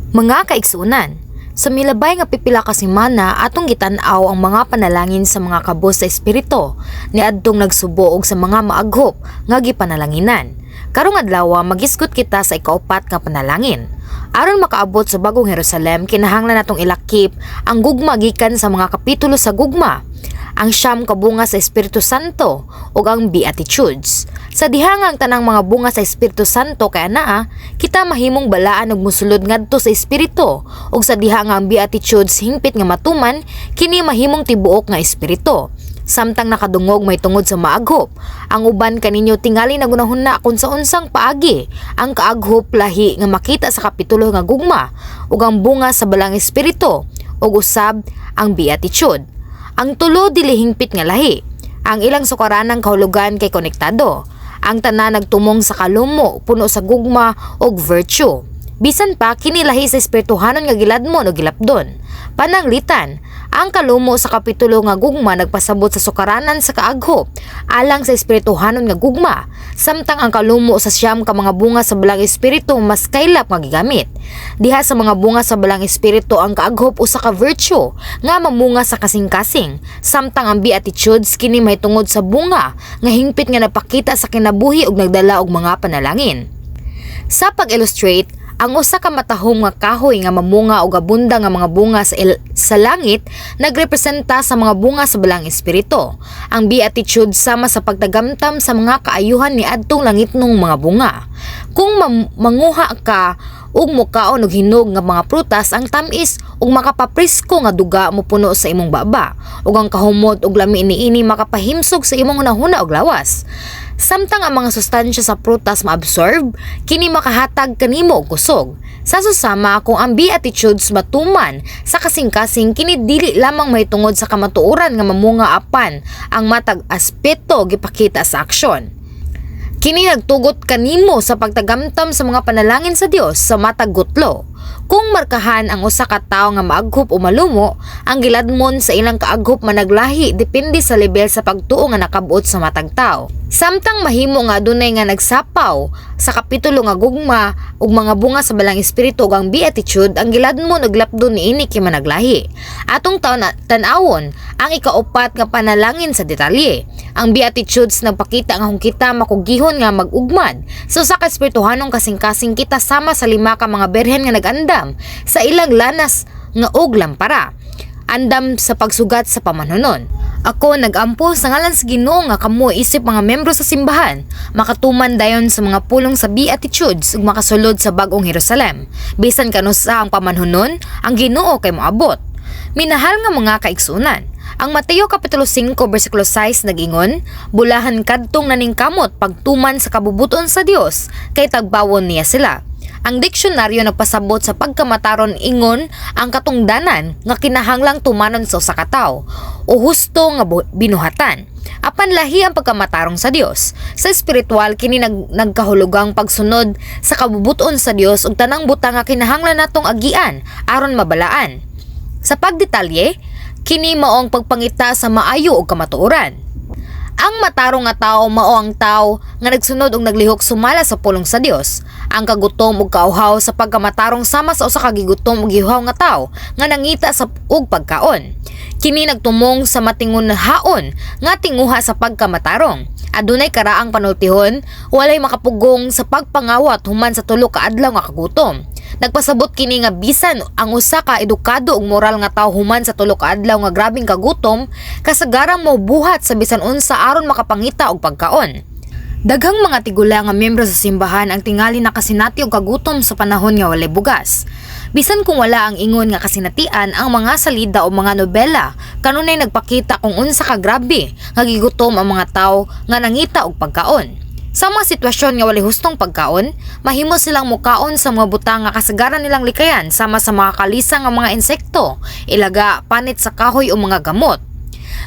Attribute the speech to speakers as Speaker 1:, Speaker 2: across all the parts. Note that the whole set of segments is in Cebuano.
Speaker 1: Mga kaigsuonan, sa milabay nga pipila ka semana, atong gitan-aw ang mga panalangin sa mga kabus sa espiritu niadtong nagsubo og sa mga maaghop nga gipanalanginan. Karong adlaw, magisgot kita sa ikaupat nga panalangin. Aron makaabot sa Bagong Jerusalem, kinahanglan natong ilakip ang gugma gikan sa mga kapitulo sa gugma, ang 9 ka bunga sa Espiritu Santo ug ang Beatitudes. Sa diha nga ang tanang mga bunga sa Espiritu Santo kay anaa, kita mahimong balaan ug mosulod ngadto sa Espiritu, ug sa diha nga ang Beatitudes hingpit nga matuman, kini mahimong tibuok nga espiritu. Samtang nakadungog may tungod sa maaghop, ang uban kaninyo tingali nagunahuna kung sa unsang paagi ang kaaghop lahi nga makita sa kapitulo nga gugma ug ang bunga sa Balaang Espiritu ug usab ang Beatitude. Ang tulo dili hingpit nga lahi. Ang ilang sukaranang kahulugan kay konektado. Ang tanan nagtumong sa kalumo, puno sa gugma ug virtue. Bisan pa kini lahi sa espirituhanon nga giladmon o gilapdon. Pananglitan, ang kalumo sa kapitulo nga gugma nagpasabot sa sukaranan sa kaaghop alang sa espirituhanon nga gugma, samtang ang kalumo sa 9 ka mga bunga sa Balaang Espiritu mas kaylap nga gigamit. Diha sa mga bunga sa Balaang Espiritu, ang kaaghop usa ka virtue nga mamunga sa kasing-kasing, samtang ang Beatitudes kini mahitungod sa bunga nga hingpit nga napakita sa kinabuhi ug nagdala og mga panalangin. Sa pag-illustrate, ang usa ka matahom nga kahoy nga mamunga og abunda nga mga bunga sa langit nagrepresenta sa mga bunga sa Balaang Espiritu. Ang Beatitude sama sa pagtagamtam sa mga kaayuhan ni adtong langitnong mga bunga. Kung manguha ka ug mukaon og hinog nga mga prutas, ang tam-is ug makapapresko nga duga mopuno sa imong baba, ug ang kahumot ug lami niini makapahimsog sa imong hunahuna ug lawas. Samtang ang mga sustansya sa prutas maabsorb, kini makahatag kanimo og kusog. Sa susama, kung ang Beatitudes matuman sa kasing-kasing, kini dili lamang mahitungod sa kamatuoran nga mamunga apan ang matag aspeto gipakita sa aksyon. Kini nagtugot kanimo sa pagtagamtam sa mga panalangin sa Dios sa matag gutlo. Kung markahan ang usa ka tawo nga maaghop o malumo, ang giladmon sa ilang kaaghop managlahi depende sa level sa pagtuo nga nakabot sa matag tawo. Samtang mahimo nga adunay nga nagsapaw sa kapitulo nga gugma ug mga bunga sa Balaang Espiritu ug ang Beatitude, ang giladmon ug lapdon niini kay managlahi. Atong taon tan-awon ang ikaupat nga panalangin sa detalye. Ang Beatitudes nagpakita nga kung kita makugihon nga mag-ugmad sa usa ka espirituhanong kasing-kasing, kita sama sa lima ka mga birhen nga nag-andam sa ilang lanas nga og lampara, andam sa pagsugat sa pamanhonon. Ako nagampo sa ngalan sa Ginoo nga kamo isip mga membro sa simbahan makatuman dayon sa mga pulong sa Beatitudes ug makasulod sa Bag-ong Jerusalem. Bisan kanusa ang pamanhonon, ang Ginoo kay moabot. Minahal nga mga kaigsuonan, ang Mateo Kapitulo 5 bersikulo 6 nagingon, "Bulahan kadtong naningkamot pagtuman sa kabubuton sa Dios, kay tagbawon niya sila." Ang diksyonaryo nagpasabot sa pagkamataron ingon ang katungdanan nga kinahanglang tumanon sa usa ka tawo o husto nga binuhatan. Apan lahi ang pagkamatarong sa Dios. Sa espiritual, kini nagkahulugang pagsunod sa kabubuton sa Dios ug tanang butang nga kinahanglan natong agian aron mabalaan. Sa pagdetalye, kini mao ang pagpangita sa maayo ug kamatuoran. Ang matarong nga tao mao ang tao nga nagsunod og naglihok sumala sa pulong sa Dios. Ang kagutom ug kauhaw sa pagkamatarong sama sa usa ka gigutom ug gihuhaw nga tao nga nangita sa og pagkaon. Kini nagtumong sa matingunhaon nga tinguha sa pagkamatarong. Adunay karaang panultihon, walay makapugong sa pagpangawat human sa 3 ka adlaw nga kagutom. Nagpasabot kini nga bisan ang usa ka edukado ug moral nga tawo human sa 3 ka adlaw nga grabeng kagutom, kasagarang mobuhat sa bisan unsa aron makapangita og pagkaon. Daghang mga tigulang nga miyembro sa simbahan ang tingali nakasinati og kagutom sa panahon nga walay bugas. Bisan kung wala ang ingon nga kasinatian, ang mga salida o mga nobela kanunay nagpakita kung unsa ka grabe nga gigutom ang mga tawo nga nangita og pagkaon. Sa mga sitwasyon nga walay hustong pagkaon, mahimo silang mukaon sa mga butang nga kasagaran nilang likayan sama sa mga kalisa nga mga insekto, ilaga, panit sa kahoy o mga gamot.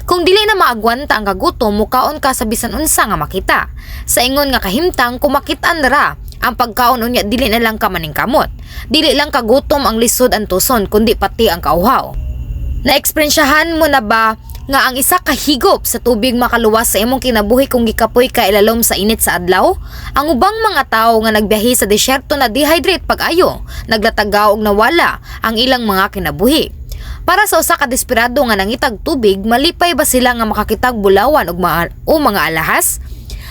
Speaker 1: Kung dili na maagwanta ang kagutom, mukaon ka sa bisan unsa nga makita. Sa ingon nga kahimtang, kung makit-an ra ang pagkaon unya dili na lang ka maningkamot. Dili lang kagutom ang lisod antuson, kundi pati ang kauhaw. Naeksperyensyahan mo na ba Nga ang isa ka higop sa tubig makaluwas sa imong kinabuhi kung gikapoy ka ilalom sa init sa adlaw? Ang ubang mga tawo nga nagbiyahe sa disyerto na dehydrate pag-ayo, naglatagaw og nawala ang ilang mga kinabuhi. Para sa usa ka desperado nga nangitag tubig, malipay ba sila nga makakitag bulawan og mga, o mga alahas?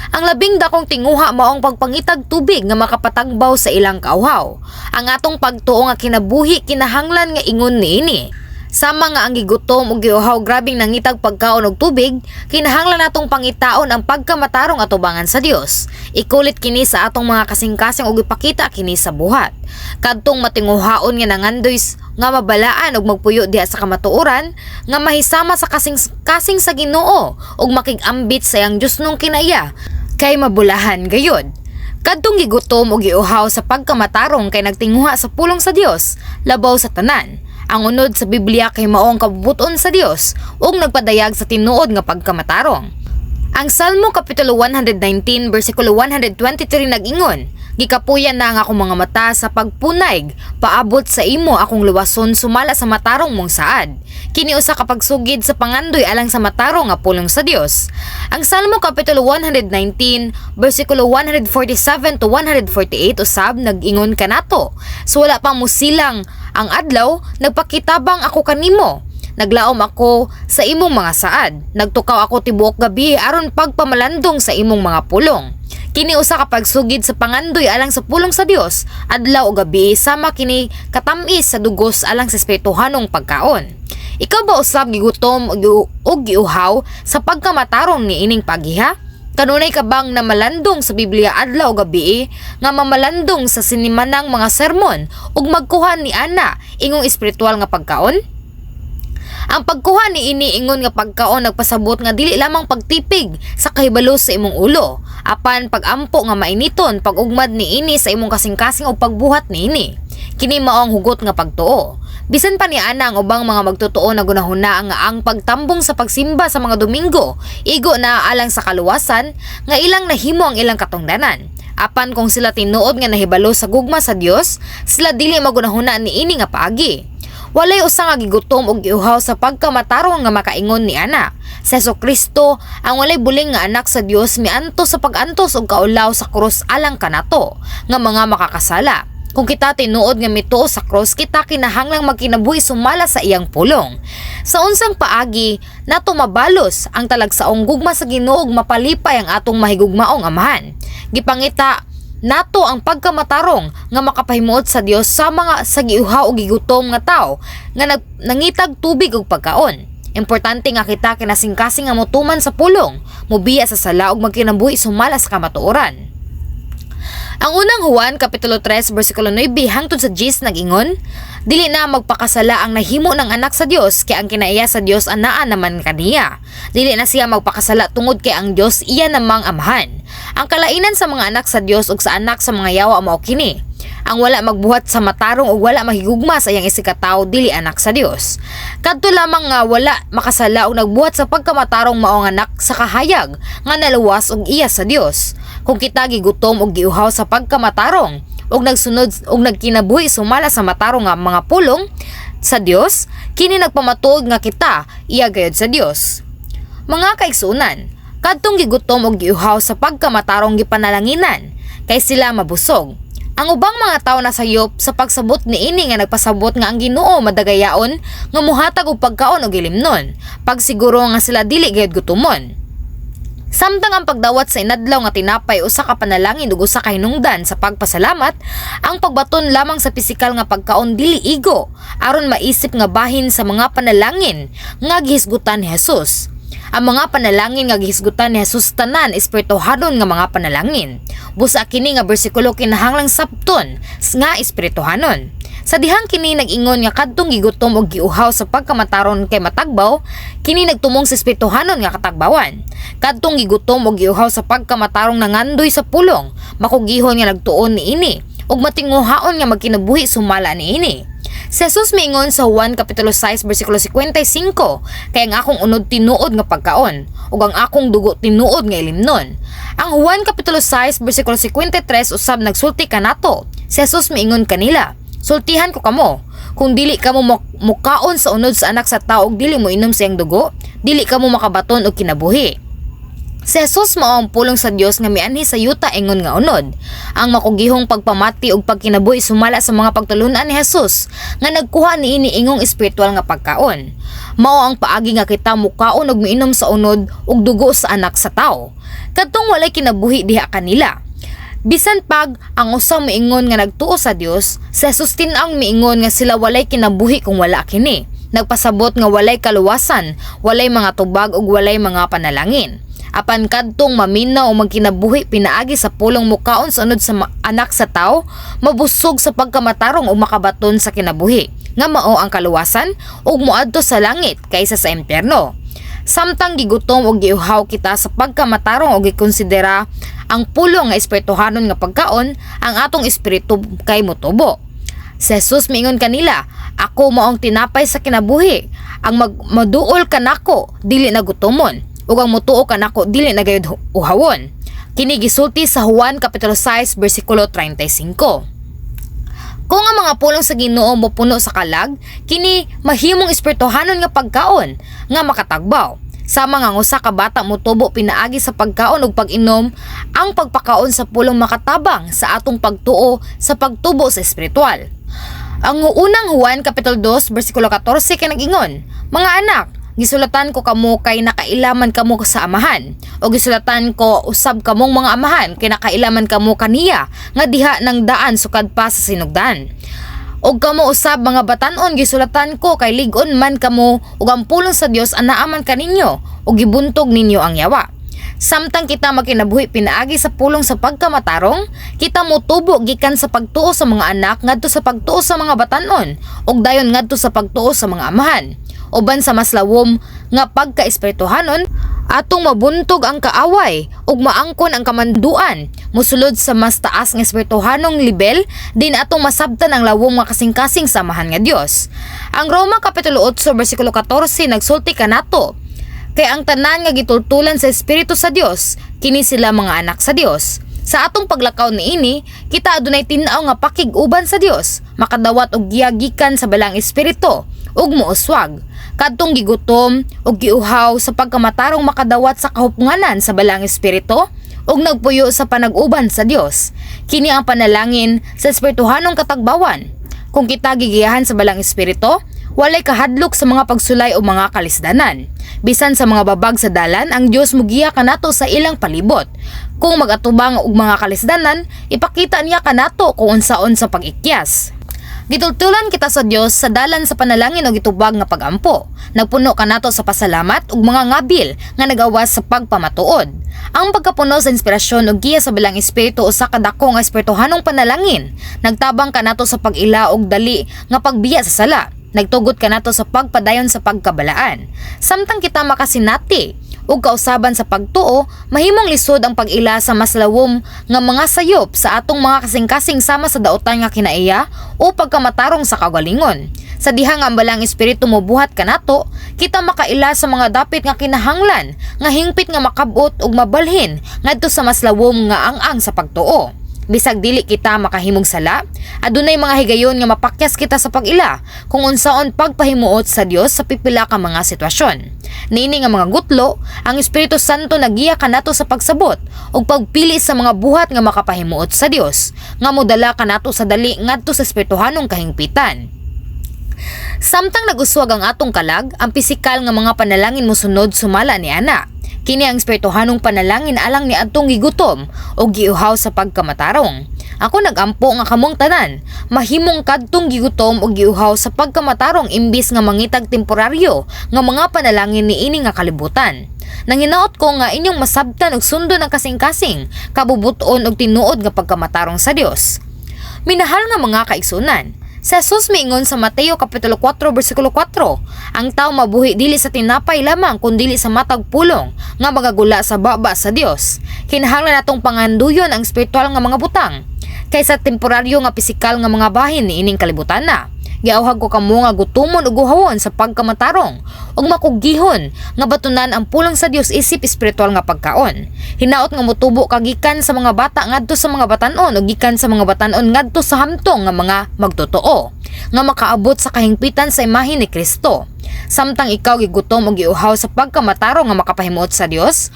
Speaker 1: Ang labing dakong tinguha mao ang pagpangitag tubig nga makapatagbaw sa ilang kauhaw. Ang atong pagtuo nga kinabuhi kinahanglan nga ingon niini. Sama nga ang gigutom ug giuhaw grabing nangitag pagkaon og tubig, kinahanglan natong pangitaon ang pagkamatarong atubangan sa Dios. Ikulit kini sa atong mga kasing-kasing ug ipakita kini sa buhat. Kadtong matinguhaon nga nangandoy nga mabalaan ug magpuyo diha sa kamatuoran, nga mahisama sa kasing kasing sa Ginoo ug makig-ambit sa iyang Diosnong kinaiya, kay mabulahan gayud. Kadtong gigutom ug giuhaw sa pagkamatarong kay nagtinguha sa pulong sa Dios, labaw sa tanan. Ang unod sa Biblia kay mao ang kabubut-on sa Dios ug nagpadayag sa tinuod nga pagkamatarong. Ang Salmo kapitulo 119 bersikulo 123 nag-ingon, "Gikapuyan na ang akong mga mata sa pagpunayg, paabot sa imo akong luwason sumala sa matarong mong saad." Kini usa ka pagsugid sa pangandoy alang sa matarong nga pulong sa Dios. Ang Salmo kapitulo 119 bersikulo 147 to 148 usab nag-ingon kanato, "So wala pa musilang ang adlaw, nagpakitabang ako kanimo. Naglaom ako sa imong mga saad. Nagtukaw ako tibuok gabi aron pagpamalandong sa imong mga pulong." Kini usa ka pagsugid sa pangandoy alang sa pulong sa Dios, adlaw o gabi, sama kini katamis sa dugos alang sa espirituhanong pagkaon. Ikaw ba usab gigutom og giuhaw sa pagkamatarong ni ining pagiha? Kanunay ka bang namalandong sa Biblia adlaw o gabi, nga mamalandong sa sinimanang mga sermon ug magkuha ni ana ingong espiritual nga pagkaon? Ang pagkuha ni ini ingon nga pagkaon nagpasabot nga dili lamang pagtipig sa kahibalo sa imong ulo, apan pagampo nga mainiton, pag-ugmad ni ini sa imong kasing-kasing o pagbuhat ni ini. Kini mao ang hugot nga pagtuo. Bisan pa ni ana, ang ubang mga magtotoo na gunahuna nga ang pagtambong sa pagsimba sa mga Domingo igo na alang sa kaluwasan, nga ilang nahimo ang ilang katungdanan. Apan kung sila tinuod nga nahibalo sa gugma sa Dios, sila dili magunahuna ni ini nga paagi. Walay usa nga gigutom og giuhaw sa pagkamatarong nga makaingon ni ana. Si Hesus Kristo, ang walay buling nga anak sa Dios, miantos sa pag-antos og kaulaw sa krus alang kanato nga mga makakasala. Kung kita tinuod nga mituo sa krus, kita kinahanglang magkinabuhi sumala sa iyang pulong. Sa unsang paagi nato mabalos ang talagsaong gugma sa Ginoo ug mapalipay ang atong mahigugmaong Amahan? Gipangita nato ang pagkamatarong nga makapahimuot sa Dios sa mga sa giuhaw o gigutom nga tao nga nangitag tubig ug pagkaon. Importante nga kita kinasingkasing nga motuman sa pulong, mobiya sa sala ug magkinabuhi sumala sa kamatuoran. Ang Unang Juan kapitulo 3 bersikulo 9 hangtod sa 10 nag-ingon, "Dili na magpakasala ang nahimo ng anak sa Dios, kay ang kinaiya sa Dios anaa naman kaniya. Dili na siya magpakasala tungod kay ang Dios iya namang amahan. Ang kalainan sa mga anak sa Dios ug sa anak sa mga yawa mao kini: ang wala magbuhat sa matarong ug wala mahigugma sa iyang isigkatawo dili anak sa Dios. Kadto lamang nga wala makasala ug nagbuhat sa pagkamatarong mao ang anak sa kahayag nga naluwas ug iya sa Dios." Kung kita gigutom ug giuhaw sa pagkamatarong ug nagsunod ug nagkinabuhi sumala sa matarong nga mga pulong sa Dios, kini nagpamatuod nga kita iya gayud sa Dios. Mga kaigsuonan, kadtong gigutom og giuhaw sa pagkamatarong gipanalanginan, kay sila mabusog. Ang ubang mga tawo nasayop sa pagsabot niini nga nagpasabot nga ang Ginoo madagayaon nga muhatag og pagkaon og ilimnon, pagsiguro nga sila dili gayud gutomon. Samtang ang pagdawat sa inadlaw nga tinapay usa ka panalangin ug usa ka hinungdan sa pagpasalamat, ang pagbaton lamang sa pisikal nga pagkaon dili igo aron maisip nga bahin sa mga panalangin nga gihisgutan ni Jesus. Ang mga panalangin nga gihisgutan ni Jesus tanan espirituhanon nga mga panalangin. Busa kini nga bersikulo kinahanglang sabton nga espirituhanon. Sa dihang kini nag-ingon nga kadtong gigutom og giuhaw sa pagkamataron kay matagbaw, kini nagtumong sa espirituhanon nga katagbawan. Kadtong gigutom og giuhaw sa pagkamatarong nangandoy sa pulong, makugihon nga nagtuon niini ug matinguhaon nga magkinabuhi sumala niini. Si Jesus miingon sa Juan kapitulo 6 bersikulo 55, "Kay ang akong unod tinuod nga pagkaon, ug ang akong dugo tinuod nga ilimnon." Ang Juan kapitulo 6 bersikulo 53 usab nagsulti kanato. Si Jesus miingon kanila, "Sultihan ko kamo, Kung dili kamo mukaon sa unod sa Anak sa Tao ug dili mo inom sa iyang dugo, dili kamo makabaton og kinabuhi. Si Jesus mao ang pulong sa Dios nga mianhi sa yuta ingon nga unod. Ang makugihong pagpamati ug pagkinabuhi sumala sa mga pagtulun-an ni Jesus nga nagkuha niini ingong espiritual nga pagkaon. Mao ang paagi nga kita mukaon ug miinom sa unod ug dugo sa Anak sa Tao. Kadtong walay kinabuhi diha kanila. Bisan pag ang usa miingon nga nagtuo sa Dios, si Jesus tin-ang miingon nga sila walay kinabuhi kung wala kini. Nagpasabot nga walay kaluwasan, walay mga tubag ug walay mga panalangin. Apan kadtong maminaw o magkinabuhi pinaagi sa pulong mukaon sa unod sa Anak sa Tao, mabusog sa pagkamatarong o makabaton sa kinabuhi, nga mao ang kaluwasan ug moadto sa langit kaysa sa impyerno. Samtang gigutom og giuhaw kita sa pagkamatarong og gikonsidera ang pulong nga espirituhanon nga pagkaon, ang atong espiritu kay motubo. Si Jesus miingon kanila, "Ako mao ang tinapay sa kinabuhi. Ang maduol kanako dili na gutomon, ug ang mutuo kanako dili na gayud uhawon." Kini gisulti sa Juan kapitulo 6 bersikulo 35. Kung ang mga pulong sa Ginoo mopuno sa kalag, kini mahimong espirituhanon nga pagkaon nga makatagbaw. Sama nga ang usa ka bata motubo pinaagi sa pagkaon ug pag-inom, ang pagpakaon sa pulong makatabang sa atong pagtuo sa pagtubo sa espiritual. Ang Unang Juan kapitulo 2 bersikulo 14 kay nag-ingon, "Mga anak, gisulatan ko kamo kay nakailaman kamo sa Amahan. O gisulatan ko usab kamong mga amahan kay nakailaman kamo kaniya nga diha nang daan sukad pa sa sinugdan. Og kamo usab, mga batan-on, gisulatan ko kay lig-on man kamo ug ang pulong sa Dios anaa man kaninyo ug gibuntog ninyo ang yawa." Samtang kita magkinabuhi pinaagi sa pulong sa pagkamatarong, kita motubo gikan sa pagtuo sa mga anak ngadto sa pagtuo sa mga batan-on ug dayon ngadto sa pagtuo sa mga amahan. Uban sa mas lawom nga pagkaespirituhanon, atong mabuntog ang kaaway ug maangkon ang kamanduan. Musulod sa mas taas nga espirituhanong lebel, din atong masabtan ang lawom nga kasing-kasing sa Amahan nga Dios. Ang Roma kapitulo 8 bersikulo 14 nagsulti kanato, "Kay ang tanan nga gitultulan sa Espiritu sa Dios, kini sila mga anak sa Dios." Sa atong paglakaw niini, kita adunay tin-aw nga pakig-uban sa Dios, makadawat og giya gikan sa Balaang Espiritu ug mouswag. Kadtong gigutom ug giuhaw sa pagkamatarong makadawat sa kahupnganan sa Balaang Espiritu ug nagpuyo sa panag-uban sa Dios. Kini ang panalangin sa espirituhanong katagbawan. Kung kita gigiyahan sa Balaang Espiritu, walay kahadlok sa mga pagsulay o mga kalisdanan. Bisan sa mga babag sa dalan, ang Dios mugiya kanato sa ilang palibot. Kung mag-atubang og mga kalisdanan, ipakita niya kanato kung unsaon sa pag-ikyas. Gitultulan kita sa Dios sa dalan sa panalangin o gitubag nga pagampo. Nagpuno kanato sa pasalamat ug mga ngabil nga nagawas sa pagpamatuod. Ang pagkapuno sa inspirasyon ug giya sa Balaang Espiritu usa ka dako nga espirituhanong panalangin. Nagtabang kanato sa pag-ila og dali nga pagbiya sa sala. Nagtugot kanato sa pagpadayon sa pagkabalaan. Samtang kita makasinati ug kausaban sa pagtuo, mahimong lisod ang pag-ila sa mas lawom nga mga sayop sa atong mga kasing-kasing sama sa daotan nga kinaiya o pagkamatarong sa kaugalingon. Sa diha nga ang Balaang Espiritu mobuhat kanato, kita makaila sa mga dapit nga kinahanglan nga hingpit nga makabot ug mabalhin ngadto sa mas lawom nga ang-ang sa pagtuo. Bisag dili kita makahimog sala, adunay mga higayon nga mapakyas kita sa pag-ila kung unsaon pagpahimuot sa Dios sa pipila ka mga sitwasyon. Niini nga mga gutlo, ang Espiritu Santo nagiya kanato sa pagsabot ug pagpili sa mga buhat nga makapahimuot sa Dios, nga modala kanato sa dali ngadto sa espirituhanong kahingpitan. Samtang nag-uswag ang atong kalag, ang pisikal nga mga panalangin mosunod sumala ni ana. Kini ang espirituhanong panalangin alang ni adtong gigutom o giuhaw sa pagkamatarong. Ako nagampo nga kamong tanan, mahimong kadtong gigutom o giuhaw sa pagkamatarong imbis nga mangitag temporaryo nga mga panalangin niini nga kalibutan. Nanginaot ko nga inyong masabtan og sundon ang kasing-kasing, kabubuton og tinuod nga pagkamatarong sa Dios. Minahal nga mga kaigsunan, si Jesus miingon sa Mateo kapitulo 4 bersikulo 4, "Ang tao mabuhi dili sa tinapay lamang kundili sa matag pulong nga magagula sa baba sa Dios." Kinahanglan natong panganduyon ang espiritual nga mga butang kaysa temporaryo nga pisikal nga mga bahin niining kalibutan na. Giawhag ko kamo nga gutumon ug uhawon sa pagkamatarong ug makugihon nga batunan ang pulong sa Dios isip espiritual nga pagkaon. Hinaot nga motubo ka gikan sa mga bata ngadto sa mga batan-on ug gikan sa mga batan-on ngadto sa hamtong nga mga magtotoo nga makaabot sa kahingpitan sa imahe ni Kristo. Samtang ikaw gigutom ug giuhaw sa pagkamatarong nga makapahimuot sa Dios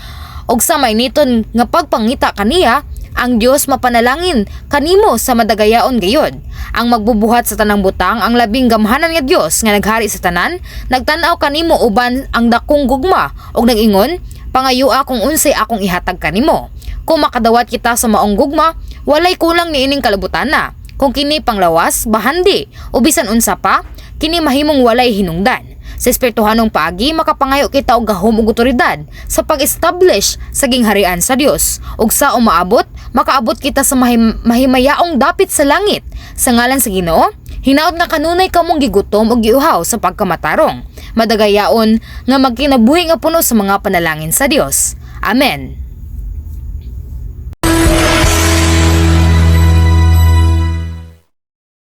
Speaker 1: ug sa mainiton nga pagpangita kaniya, ang Dios mapanalangin kanimo sa madagayaon gayod. Ang magbubuhat sa tanang butang, ang labing gamhanan nga Dios nga naghari sa tanan, nagtan-aw kanimo uban ang dakong gugma ug nag-ingon, "Pangayua kung unsay akong ihatag kanimo." Kung makadawat kita sa maong gugma, walay kulang niining kalibutana. Kung kini panglawas, bahandi, o bisan unsa pa, kini mahimong walay hinungdan. Sa espirituhanong paagi, makapangayo kita og gahom ug otoridad sa pag-establish sa gingharian sa Dios. Ug sa umaabot, makaabot kita sa mahimayaong dapit sa langit. Sa ngalan sa Ginoo, hinaot nga kanunay kamong gigutom ug giuhaw sa pagkamatarong. Madagayaon nga magkinabuhi nga puno sa mga panalangin sa Dios. Amen.